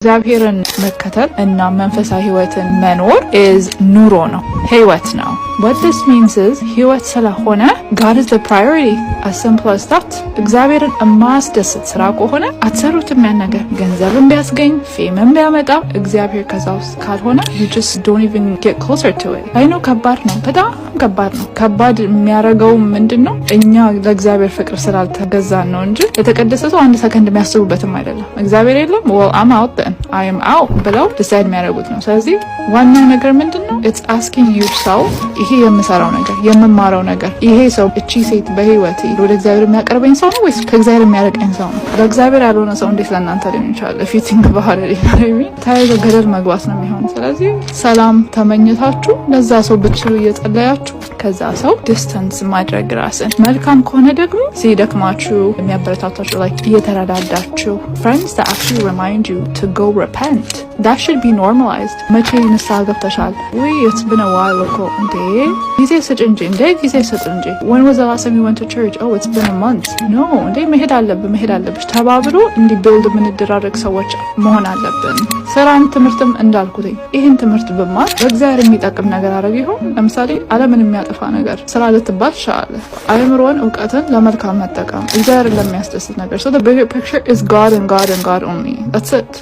እግዚአብሔርን መከተል እና መንፈሳዊ ህይወትን መኖር is ኑሮ ነው፣ ህይወት ነው። What this means is ህይወት ስለሆነ God is the priority, as simple as that። እግዚአብሔርን የማያስደስት ስራ ከሆነ አትሰሩትም። ያን ነገር ገንዘብን ቢያስገኝ፣ fame ን ቢያመጣ፣ እግዚአብሔር ከዛ ውስጥ ካልሆነ you just don't even get closer to it። I know ከባድ ነው፣ በጣም ከባድ ነው። ከባድ የሚያደርገው ምንድን ነው? እኛ ለእግዚአብሔር ፍቅር ስላልተገዛን ነው እንጂ የተቀደሰ ሰው አንድ ሰከንድ የሚያስቡበትም አይደለም። እግዚአብሔር የለም፣ well, I'm out then, I am out ብለው decide የሚያደርጉት ነው። ስለዚህ ዋናው ነገር ምንድን ነው? It's asking yourself፣ ይሄ የምሰራው ነገር፣ የምማረው ነገር፣ ይሄ ሰው፣ እቺ ሴት በህይወቴ ወደ እግዚአብሔር የሚያቀርበኝ ሰው ነው ወይስ ከእግዚአብሔር የሚያርቀኝ ሰው ነው? ለእግዚአብሔር ያልሆነ ሰው እንዴት ለእናንተ ሊሆን ይችላል? If you think about it፣ ተያይዞ ገደል መግባት ነው የሚሆን። ስለዚህ ሰላም ተመኝታችሁ፣ ለዛ ሰው ብትችሉ እየጸለያችሁ ከዛ ሰው distance ማድረግ ራስን። መልካም ከሆነ ደግሞ ሲደክማችሁ የሚያበረታታችሁ፣ like እየተረዳዳችሁ፣ friends that actually remind you to go repent, that should be normalized። መቼ ንስሐ ገብተሻል? ውይ፣ it's been a while እኮ። እንዴ፣ ጊዜ ስጭ እንጂ፣ እንዴ፣ ጊዜ ስጥ እንጂ። When was the last time you went to church? Oh, it's been a month። No፣ እንዴ፣ መሄድ አለብህ፣ መሄድ አለብሽ ተባብሎ እንዲ build የምንደራረግ ሰዎች መሆን አለብን። ስራም ትምህርትም እንዳልኩትኝ ይህን ትምህርት ብማር ለእግዚአብሔር የሚጠቅም ነገር አደረግ ይሆን? ለምሳሌ ዓለምን የሚያጠፋ ነገር ስራ ልትባል ትችላለህ። አእምሮን፣ እውቀትን ለመልካም መጠቀም፣ እግዚአብሔርን ለሚያስደስት ነገር። So the bigger picture is God and God and God only. That's it.